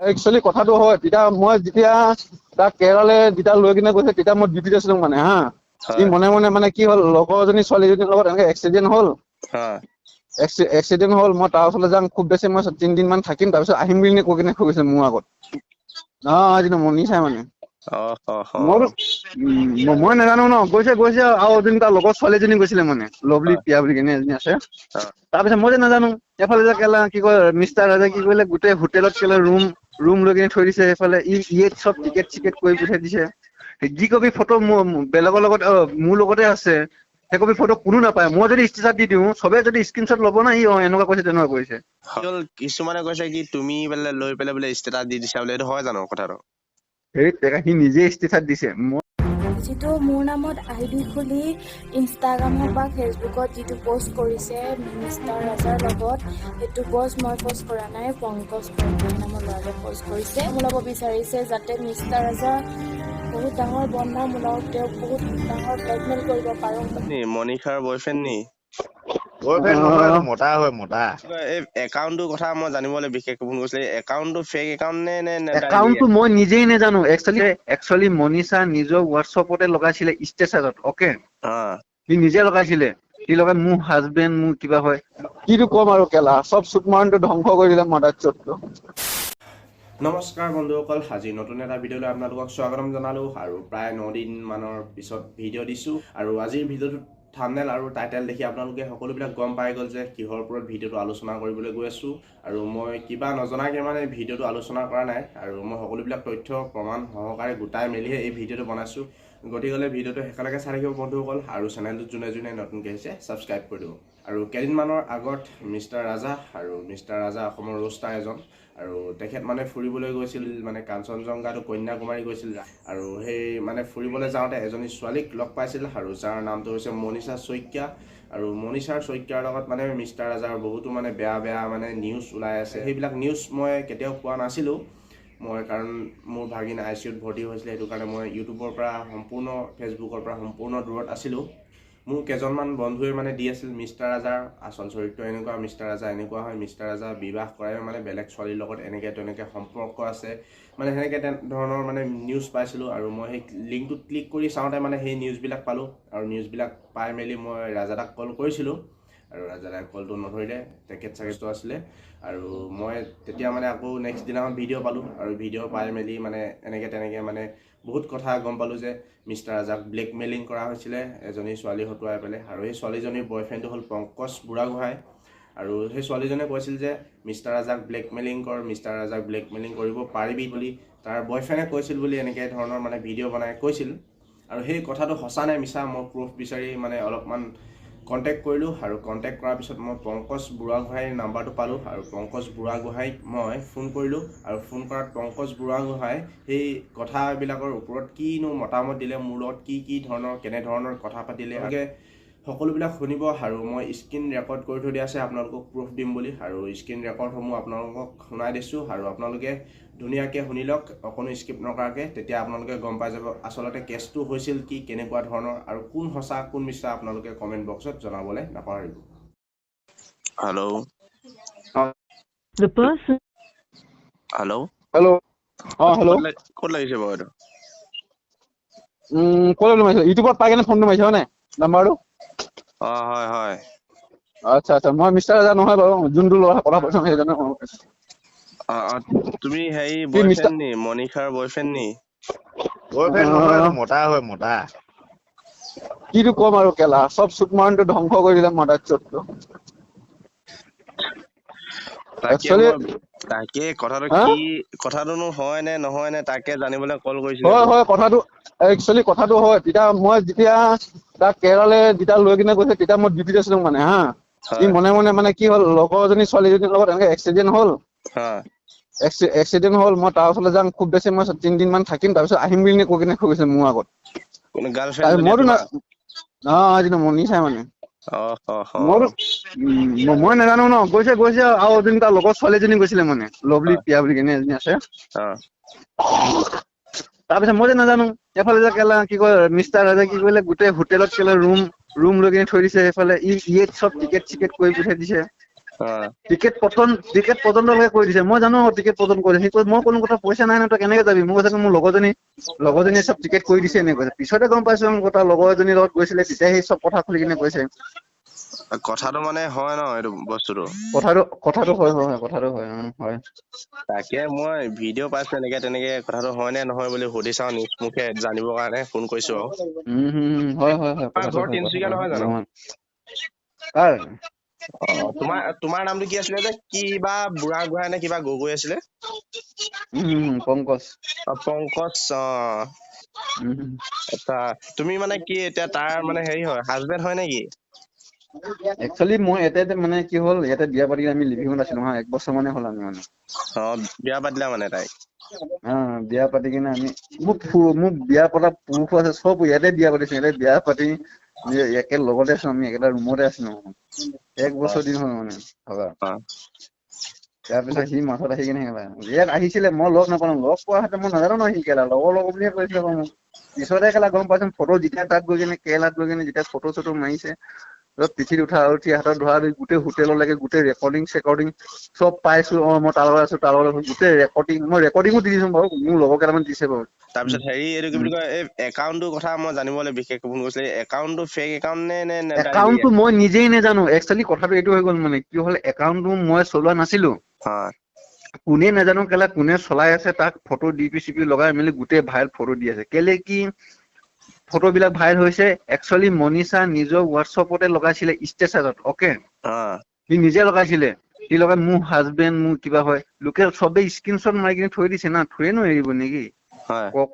Actually কথাটো হয়, তেতিয়া মই যেতিয়া তাক কেৰালে যেতিয়া লৈ কিনে গৈছে তেতিয়া মই ডিউটিত আছিলো মানে হা। সি মনে মনে মানে কি হ'ল, লগৰজনী ছোৱালীজনীৰ লগত এনেকে এক্সিডেণ্ট হ'ল। এক্সিডেণ্ট হ'ল, মই তাৰ ওচৰলৈ যাম, খুব বেছি মই 3 দিন মান থাকিম, তাৰপিছত আহিম বুলি কৈ কিনে থৈ গৈছে মোৰ আগত। অ, এইটো মনিষাই মানে। মইতো মই নাজানো ন, গৈছে গৈছে আৰু এজনী তাৰ লগৰ ছোৱালীজনী গৈছিলে মানে, লভলি পিয়া বুলি কেনে এজনী আছে। তাৰপিছত মই যে নাজানো, এফালে যে কেলা কি কয় মিষ্টাৰ ৰাজে কি কৰিলে, গোটেই হোটেলত কেলা ৰুম ৰুম লৈ কিনে থৈ দিছে। সেইফালে ই ইয়েত চব টিকেট চিকেট কৰি পঠিয়াই দিছে। যি কপি ফটো বেলেগৰ লগত মোৰ লগতে আছে, সেই কপি ফটো কোনো নাপায়। মই যদি ষ্টেটাছ দি দিওঁ, চবে যদি স্ক্ৰীনশ্বট ল'ব না, ই অ এনেকুৱা কৰিছে তেনেকুৱা কৰিছে। কিছুমানে কৈছে কি তুমি বোলে লৈ পেলাই বোলে ষ্টেটাছ দি দিছা বোলে, এইটো হয় জানো কথাটো? সেই সি নিজে ষ্টেটাছ দিছে। মই যিটো মোৰ নামত আই ডি খুলি ইনষ্টাগ্ৰামত বা ফেচবুকত যিটো পষ্ট কৰিছে মিষ্টাৰ ৰাজাৰ লগত, সেইটো পষ্ট মই পষ্ট কৰা নাই। পংকজ বৰগোহাঁই নামৰ ল'ৰাটোৱে পষ্ট কৰিছে। ওলাব বিচাৰিছে যাতে মিষ্টাৰ ৰাজা বহুত ডাঙৰ বদনাম ওলাওক, তেওঁক বহুত ডাঙৰ ব্লেকমেইল কৰিব পাৰোঁ। নি মনিষাৰ বয়ফ্ৰেণ্ড নি? বয়ফ্ৰেণ্ড নহয়, এইটো মতা হয়, মতা। এই একাউণ্টটোৰ কথা মই জানিবলৈ বিশেষকৈ ফোন কৰিছিলো। এই একাউণ্টটো ফেক একাউণ্ট নে নে নে? একাউণ্টটো মই নিজেই নাজানো। একচুৱেলি মনিষা নিজৰ হোৱাটছএপতে লগাইছিলে ষ্টেটাছত, অ'কে? সি নিজে লগাইছিলে। সি লগাই মোৰ হাজবেণ্ড মোৰ কিবা হয়, কিটো কম আৰু কেলা চব চুটমাৰটো ধ্বংস কৰি দিলে মাদাৰ চোদটো। নমস্কাৰ বন্ধুসকল, আজি নতুন এটা ভিডিঅ'লৈ আপোনালোকক স্বাগতম জনালোঁ আৰু প্ৰায় 9 দিনমানৰ পিছত ভিডিঅ' দিছোঁ। আৰু আজিৰ ভিডিঅ'টোত থামনেল আৰু টাইটেল দেখি আপোনালোকে সকলোবিলাক গম পাই গ'ল যে কিহৰ ওপৰত ভিডিঅ'টো আলোচনা কৰিবলৈ গৈ আছোঁ। আৰু মই কিবা নজনাকৈ মানে ভিডিঅ'টো আলোচনা কৰা নাই আৰু মই সকলোবিলাক তথ্য প্ৰমাণ সহকাৰে গোটাই মেলিহে এই ভিডিঅ'টো বনাইছোঁ। গতিকেলৈ ভিডিঅ'টো শেষলৈকে চাই থাকিব বন্ধুসকল, আৰু চেনেলটোত যোনে যোনে নতুনকৈ আহিছে ছাবস্ক্ৰাইব কৰি দিব। আৰু কেইদিনমানৰ আগত মিষ্টাৰ ৰাজা, আৰু মিষ্টাৰ ৰাজা অসমৰ ৰ'ষ্টাৰ এজন, আৰু তেখেত মানে ফুৰিবলৈ গৈছিল, মানে কাঞ্চনজংঘা টু কন্যাকুমাৰী গৈছিল। আৰু সেই মানে ফুৰিবলৈ যাওঁতে এজনী ছোৱালীক লগ পাইছিল আৰু যাৰ নামটো হৈছে মনীষা শইকীয়া। আৰু মনীষাৰ শইকীয়াৰ লগত মানে মিষ্টাৰ ৰাজাৰ বহুতো মানে বেয়া বেয়া মানে নিউজ ওলাই আছে। সেইবিলাক নিউজ মই কেতিয়াও পোৱা নাছিলোঁ মই, কাৰণ মোৰ ভাগিন আই চি ইউত ভৰ্তি হৈছিলে, সেইটো কাৰণে মই ইউটিউবৰ পৰা সম্পূৰ্ণ, ফেচবুকৰ পৰা সম্পূৰ্ণ দূৰত আছিলোঁ। মোৰ কেইজনমান বন্ধুৱে মানে দি আছিল, মিষ্টাৰ ৰাজাৰ আচল চৰিত্ৰ এনেকুৱা, মিষ্টাৰ ৰাজা এনেকুৱা হয়, মিষ্টাৰ ৰাজা বিবাহ কৰাই মানে বেলেগ ছোৱালীৰ লগত এনেকৈ তেনেকৈ সম্পৰ্ক আছে, মানে সেনেকৈ ধৰণৰ মানে নিউজ পাইছিলোঁ। আৰু মই সেই লিংকটোত ক্লিক কৰি চাওঁতে মানে সেই নিউজবিলাক পালোঁ। আৰু নিউজবিলাক পাই মেলি মই ৰাজাদাক কল কৰিছিলোঁ আৰু ৰাজাদাই কলটো নধৰিলে, তেখেত চাগে ব্যস্ত আছিলে। আৰু মই তেতিয়া মানে আকৌ নেক্সট দিনাখন ভিডিঅ' পালোঁ আৰু ভিডিঅ' পাই মেলি মানে এনেকৈ তেনেকৈ মানে বহুত কথা গম পালোঁ যে মিষ্টাৰ ৰাজাক ব্লেকমেইলিং কৰা হৈছিলে এজনী ছোৱালী হতুৱাই পেলাই। আৰু সেই ছোৱালীজনীৰ বয়ফ্ৰেণ্ডটো হ'ল পংকজ বুঢ়াগোহাঁই। আৰু সেই ছোৱালীজনীয়ে কৈছিল যে মিষ্টাৰ ৰাজাক ব্লেকমেইলিং কৰ, মিষ্টাৰ ৰাজাক ব্লেকমেইলিং কৰিব পাৰিবি বুলি তাৰ বয়ফ্ৰেণ্ডে কৈছিল বুলি এনেকৈ ধৰণৰ মানে ভিডিঅ' বনাই কৈছিল। আৰু সেই কথাটো সঁচা নে মিছা মই প্ৰুফ বিচাৰি মানে অলপমান কণ্টেক্ট কৰিলোঁ। আৰু কণ্টেক্ট কৰাৰ পিছত মই পংকজ বুঢ়াগোহাঁইৰ নাম্বাৰটো পালোঁ আৰু পংকজ বুঢ়াগোহাঁইক মই ফোন কৰিলোঁ। আৰু ফোন কৰাত পংকজ বুঢ়াগোহাঁই সেই কথাবিলাকৰ ওপৰত কিনো মতামত দিলে, মোৰ লগত কি কি ধৰণৰ কেনেধৰণৰ কথা পাতিলে, গতিকে সকলোবিলাক শুনিব। আৰু মই স্ক্ৰীণ ৰেকৰ্ড কৰি থৈ দিয়া আছে আপোনালোকক প্ৰুফ দিম বুলি, আৰু স্ক্ৰীণ ৰেকৰ্ডসমূহ আপোনালোকক শুনাই দিছোঁ আৰু আপোনালোকে ধুনীয়াকৈ শুনি লওক অকণো স্কিপ নকৰাকৈ। তেতিয়া আপোনালোকে গম পাই যাব আচলতে কেছটো হৈছিল কি, কেনেকুৱা ধৰণৰ আৰু কোন সঁচা কোন মিছা, আপোনালোকে কমেণ্ট বক্সত জনাবলৈ নাপাহৰিব। Hello'? The person hello? Hello, O hello'. ক'ত লাগিছে বাৰু এইটো? ক'লৈ মাৰিছে? ইউটিউবত পাই কেনে ফোনটো মাৰিছে হয় নাই নাম্বাৰটো? অ, হয় হয়। আচ্ছা, মই মিষ্টাৰ ৰাজা নহয় বাৰু, যোনটো ল'ৰা কথা পাতিছো সেইজনে। অ, তুমি হেৰি কি মিষ্টাৰ বয়ফ্ৰেণ্ড নি? মনিষাৰ বয়ফ্ৰেণ্ড নি? বয়ফ্ৰেণ্ড নহয়, এইটো মতা হয়, মতা। কিটো কম আৰু কেলা চব চুটমাৰটো ধ্বংস কৰি দিলে মাদাৰ চোদটো। তাকে একচুৱেলি মই তাকে কথাটো হা কি কথাটোনো হয় নে নহয় নে তাকে জানিবলৈ কল কৰিছিলো। হয় হয়, কথাটো একচুৱেলি কথাটো হয়, তেতিয়া মই যেতিয়া তাক কেৰালে যেতিয়া লৈ কিনে গৈছে তেতিয়া মই ডিউটিত আছিলো মানে হা। সি মনে মনে মানে কি হ'ল, লগৰজনী ছোৱালীজনীৰ লগত এনেকে এক্সিডেণ্ট হ'ল। এক্সিডেণ্ট হ'ল, মই তাৰ ওচৰলৈ যাম, খুব বেছি মই 3 দিন মান থাকিম, তাৰপিছত আহিম বুলি কৈ কিনে থৈ গৈছে মোৰ আগত। কোনো গাৰ্লফ্ৰেণ্ড মইতো অ এইটো মনিষাই মানে। অ অ অ মইতো মই নাজানো ন, গৈছে গৈছে আৰু এজনী তাৰ লগৰ ছোৱালীজনী গৈছিলে মানে, লভলি পিয়া বুলি কেনে এজনী আছে। তাৰপিছত মই যে নাজানো, এফালে যে কেলা কি কয় মিষ্টাৰ ৰাজে কি কৰিলে, গোটেই হোটেলত কেলা ৰুম ৰুম লৈ কিনে থৈ দিছে। সেইফালে ই ইয়েত চব টিকেট চিকেট কৰি পঠিয়াই দিছে। টিকেট পৰ্যন্তলৈকে কৰি দিছে। মই জানো টিকেট পৰ্যন্ত কৰি দিছে। মই কোনো কথা পইচা নাই নহয়, তই কেনেকে যাবি? মোক কৈছে মোৰ লগৰজনীয়ে চব টিকেট কৰি দিছে এনেকে কৈছে। পিছতে গম পাইছো তাৰ লগৰ এজনীৰ লগত গৈছিলে, তেতিয়া সেই চব কথা খুলি কিনে কৈছে। কথাটো মানে হয় ন এইটো বস্তুটো? কথাটো হয় হয় কথাটো হয় হয়। তাকে মই ভিডিঅ' পাইছো এনেকে তেনেকে, কথাটো হয় নে নহয় বুলি সুধি চাওঁ, নিজ মুখে জানিবৰ কাৰণে ফোন কৰিছো আৰু। হয় হয় হয়। ঘৰ তিনচুকীয়া নহয় জানো? কাৰ? তোমাৰ নামটো কি আছিলে যে? কিবা বুঢ়া গোহাঁই নে কিবা গগৈ আছিলে? পংকজ। পংকজ। অ আচ্ছা, তুমি মানে কি এতিয়া তাৰ মানে হেৰি হয় হাজবেণ্ড হয় নেকি? একচুৱেলি মই ইয়াতে মানে কি হ'ল, ইয়াতে বিয়া পাতি আমি লিভিঙত আছিলো হা, 1 বছৰ মানে হ'ল আমি মানে। অ বিয়া পাতিলা মানে তাইক? অ বিয়া পাতি কিনে আমি মোক বিয়া পতা পুৰুষো আছে, চব ইয়াতে বিয়া পাতিছো। ইয়াতে বিয়া পাতি একে লগতে আছো আমি, একেটা ৰুমতে আছিলো। 1 বছৰ দিন হ'ল মানে থকা। তাৰপিছত সি মাছত আহি কিনে ইয়াত আহিছিলে, মই লগ নাপালো। লগ পোৱা হেঁতেন মই নাজানো নহয় সি কেলা লগৰ লগৰ বুলিয়ে কৈছিলে বাৰু মোক। পিছতে কেলা গম পাইছো ফটো যেতিয়া তাত গৈ কিনে কেৰেলাত গৈ কিনে যেতিয়া ফটো চটো মাৰিছে, পিঠিত উঠা উঠি হাতত ধৰা ধৰি গোটেই হোটেললৈকে গোটেই ৰেকৰ্ডিং চেকৰ্ডিং চব পাইছো। অ মই তাৰ লগত আছো, তাৰ লগত আছো, গোটেই ৰেকৰ্ডিং মই ৰেকৰ্ডিঙো দি দিছো বাৰু, মোৰ লগৰ কেইটামান দিছে বাৰু। তাৰপিছত হেৰি এইটো কি বুলি কয়, এই একাউণ্টটোৰ কথা মই জানিবলৈ বিশেষকৈ ফোন কৰিছিলো। একাউণ্টটো ফেক একাউণ্ট নে? একাউণ্টটো মই নিজেই নাজানো। একচুৱেলি কথাটো এইটো হৈ গ'ল মানে কি হ'ল, একাউণ্টটো মই চলোৱা নাছিলো, কোনে নাজানো কেলা কোনে চলাই আছে, তাক photo D P C P লগাই মেলি গোটেই ভাইৰেল ফটো দি আছে। কেলে কি ফটো বিলাক ভাইৰেল হৈছে, একচুৱেলি মনীষা নিজৰ হোৱাটছএপতে লগাইছিলে ষ্টেটাছত, অকে সি নিজে লগাইছিলে, সি লগাই মোৰ হাজবেণ্ড মোৰ কিবা হয়, লোকে চবে স্ক্ৰীনশ্বট মাৰি কিনে থৈ দিছে না, থৈয়ে নো এৰিব নেকি কওক?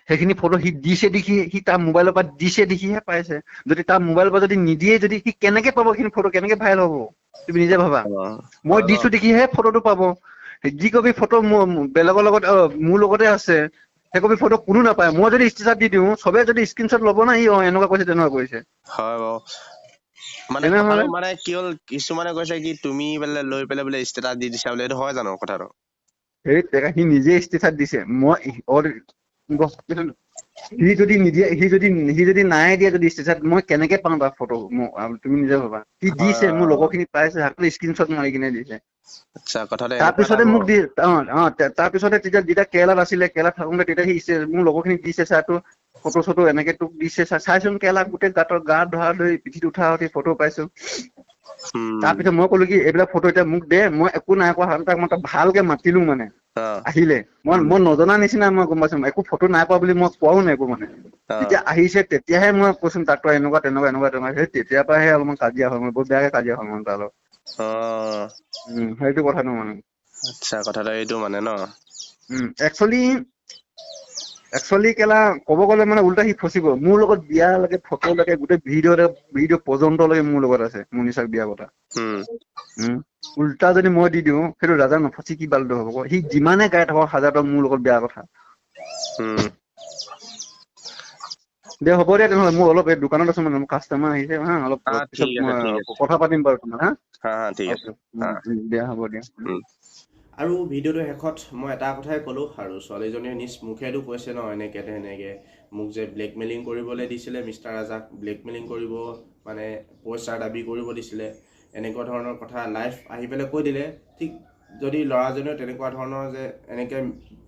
সেইখিনি ফটো সি দিছে দেখি, সি তাৰ মোবাইলৰ পৰা দিছে দেখিহে পাইছে। যদি তাৰ মোবাইলৰ পৰা যদি নিদিয়ে যদি সি কেনেকে পাব সেইখিনি ফটো, কেনেকে ভাইৰেল হ'ব? তুমি নিজে ভাবা। মই দিছো দেখিহে ফটোটো পাব। যি কবি ফটো বেলেগৰ লগত মোৰ লগতে আছে, সেই কপি ফটো কোনো নাপায়। মই যদি ষ্টেটাছ দি দিওঁ, চবে যদি স্ক্ৰীনশ্বট ল'ব না, ই অ এনেকুৱা কৈছে তেনেকুৱা কৈছে। হয় বাৰু। মানে মানে কি হ'ল, কিছুমানে কৈছে কি তুমি বোলে লৈ পেলাই বোলে ষ্টেটাছ দি দিছা বোলে, এইটো হয় জানো কথাটো? সেই সি নিজে ষ্টেটাছ দিছে। মই সি যদি নিদিয়ে, সি যদি নাই দিয়া যদি ষ্টেটাছ, মই কেনেকে পাওঁ তাৰ ফটো? তুমি নিজে ভাবা। সি দিছে, মোৰ লগৰখিনি পাইছে, আকৌ স্ক্ৰীনশ্বট মাৰি কিনে দিছে। তাৰপিছতে মোক দি অ অ তাৰপিছতে তেতিয়া যেতিয়া কেৰেলাত আছিলে, কেৰেলাত থাকোঁতে তেতিয়া সি মোৰ লগৰখিনি দিছে, ছাৰটো ফটো চটো এনেকে তোক দিছে, চাইচোন কেৰেলাত গোটেই গাঁতৰ গা ধৰা ধৰি পিঠিত উঠা উঠি ফটো পাইছো। তাৰপিছত মই ক'লো কি এইবিলাক ফটো এতিয়া মোক দে, মই একো নাই কোৱা, তাক মই ভালকে মাতিলো মানে আহিলে। মই নজনা নিচিনা মই গম পাইছো, একো ফটো নাই পোৱা বুলি মই কোৱাও নাই একো মানে। যেতিয়া আহিছে তেতিয়াহে মই কৈছো তাক তই এনেকুৱা তেনেকুৱা এনেকুৱা তেনেকুৱা। সেই তেতিয়াৰ পৰাহে অলপমান কাজিয়া হ'ল, বহুত বেয়াকে কাজিয়া হ'ল মানে তাৰ লগত। সেইটো কথাটো মানে। আচ্ছা কথাটো এইটো মানে ন। একচুৱেলি কেলা ক'ব গ'লে মানে উল্টা সি ফচিব। মোৰ লগত বিয়ালৈকে ফটোলৈকে গোটেই ভিডিঅ' পৰ্যন্তলৈকে মোৰ লগত আছে, মনীষাক বিয়া পতা। উল্টা যদি মই দি দিওঁ, সেইটো ৰাজা নফচি কি বালটো হ'ব? সি যিমানে গাই থাকক হাজাৰটা মোৰ লগত বেয়া কথা। দে হ'ব দে তেনেহ'লে, মোৰ অলপ এই দোকানত আছো মানে, মোৰ কাষ্টমাৰ আহিছে হা, অলপ পিছত কথা পাতিম বাৰু তোমাৰ হা। ঠিক আছে দিয়া, হ'ব দিয়া। আৰু ভিডিঅ'টোৰ শেষত মই এটা কথাই ক'লোঁ, আৰু ছোৱালীজনীয়ে নিজ মুখেতো কৈছে ন এনেকৈ তেনেকৈ মোক যে ব্লেকমেইলিং কৰিবলৈ দিছিলে, মিষ্টাৰ ৰাজাক ব্লেকমেইলিং কৰিব মানে পইচাৰ দাবী কৰিব দিছিলে, এনেকুৱা ধৰণৰ কথা লাইভ আহি পেলাই কৈ দিলে। ঠিক যদি ল'ৰাজনেও তেনেকুৱা ধৰণৰ যে এনেকৈ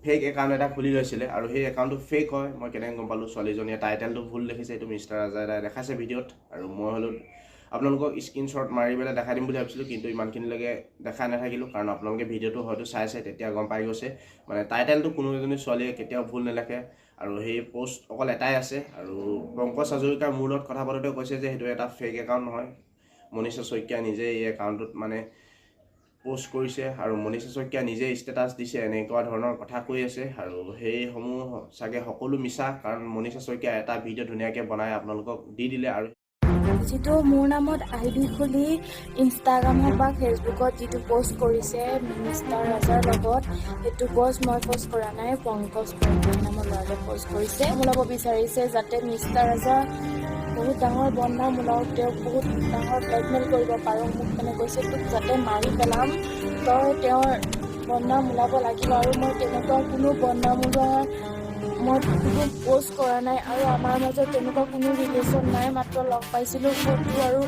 ফেক একাউণ্ট এটা খুলি লৈছিলে আৰু সেই একাউণ্টটো ফেক হয়, মই কেনেকৈ গম পালোঁ? ছোৱালীজনীয়ে টাইটেলটো ভুল দেখিছে, এইটো মিষ্টাৰ ৰাজাই দেখাইছে ভিডিঅ'ত, আৰু মই হ'লেও আপোনালোকক স্ক্ৰীনশ্বট মাৰি পেলাই দেখাই দিম বুলি ভাবিছিলোঁ, কিন্তু ইমানখিনিলৈকে দেখাই নাথাকিলোঁ, কাৰণ আপোনালোকে ভিডিঅ'টো হয়তো চাইছে তেতিয়া গম পাই গৈছে। মানে টাইটেলটো কোনো এজনী ছোৱালীয়ে কেতিয়াও ভুল নেলেখে, আৰু সেই পষ্ট অকল এটাই আছে। আৰু পংকজ হাজৰিকাৰ মোৰ লগত কথা পাতোঁতে কৈছে যে সেইটো এটা ফেক একাউণ্ট নহয়, মনীষা শইকীয়া নিজে এই একাউণ্টটোত মানে পোষ্ট কৰিছে আৰু মনীষা শইকীয়া নিজে ষ্টেটাছ দিছে, এনেকুৱা ধৰণৰ কথা কৈ আছে। আৰু সেইসমূহ চাগে সকলো মিছা, কাৰণ মনীষা শইকীয়া এটা ভিডিঅ' ধুনীয়াকৈ বনাই আপোনালোকক দি দিলে। আৰু যিটো মোৰ নামত আই ডি খুলি ইনষ্টাগ্ৰামত বা ফেচবুকত যিটো পষ্ট কৰিছে মিষ্টাৰ ৰাজাৰ লগত, সেইটো পষ্ট মই পষ্ট কৰা নাই, পংকজ বৰগোহাঁই নামৰ ল'ৰাটোৱে পষ্ট কৰিছে। ওলাব বিচাৰিছে যাতে মিষ্টাৰ ৰাজা বহুত ডাঙৰ বদনাম ওলাওক, তেওঁক বহুত ডাঙৰ ব্লেকমেইল কৰিব পাৰোঁ। মোক মানে কৈছে তোক যাতে মাৰি পেলাম, তই তেওঁৰ বদনাম ওলাব লাগিব। আৰু মই তেনেকুৱা কোনো বদনাম ওলোৱা মই প'ষ্ট কৰা নাই আৰু আমাৰ মাজত তেনেকুৱা কোনো ৰিলেশ্যন নাই। মাত্ৰ লগ পাইছিলোঁ, ফটো আৰু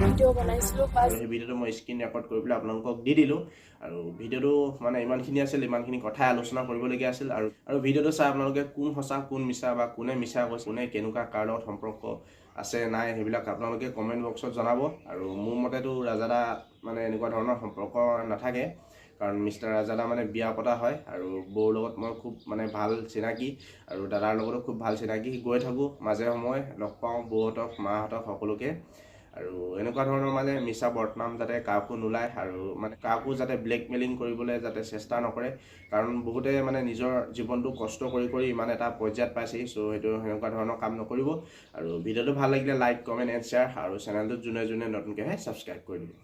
ভিডিঅ' বনাইছিলোঁ, বাছ। আৰু সেই ভিডিঅ'টো মই স্ক্ৰীণ ৰেকৰ্ড কৰি পেলাই আপোনালোকক দি দিলোঁ। আৰু ভিডিঅ'টো মানে ইমানখিনি আছিল, ইমানখিনি কথাই আলোচনা কৰিবলগীয়া আছিল। আৰু ভিডিঅ'টো চাই আপোনালোকে কোন সঁচা, কোন মিছা, বা কোনে মিছা কৈছে, কোনে কেনেকুৱা, কাৰ লগত সম্পৰ্ক আছে নাই, সেইবিলাক আপোনালোকে কমেণ্ট বক্সত জনাব। আৰু মোৰ মতেতো ৰাজাদা মানে এনেকুৱা ধৰণৰ সম্পৰ্ক নাথাকে, কাৰণ মিষ্টাৰ ৰাজাদা মানে বিয়া পতা হয় আৰু বৌৰ লগত মই খুব মানে ভাল চিনাকি আৰু দাদাৰ লগতো খুব ভাল চিনাকি, গৈ থাকোঁ মাজে সময়ে, লগ পাওঁ বৌহঁতক, মাহঁতক, সকলোকে। আৰু এনেকুৱা ধৰণৰ মানে মিছা বদনাম যাতে কাকো নোলায় আৰু মানে কাকো যাতে ব্লেকমেইলিং কৰিবলৈ যাতে চেষ্টা নকৰে, কাৰণ বহুতে মানে নিজৰ জীৱনটো কষ্ট কৰি কৰি ইমান এটা পৰ্যায়ত পাইছেহি। চ' সেইটো সেনেকুৱা ধৰণৰ কাম নকৰিব। আৰু ভিডিঅ'টো ভাল লাগিলে লাইক, কমেণ্ট এণ্ড শ্বেয়াৰ, আৰু চেনেলটোত যোনে যোনে নতুনকৈ আহে ছাবস্ক্ৰাইব কৰি দিব।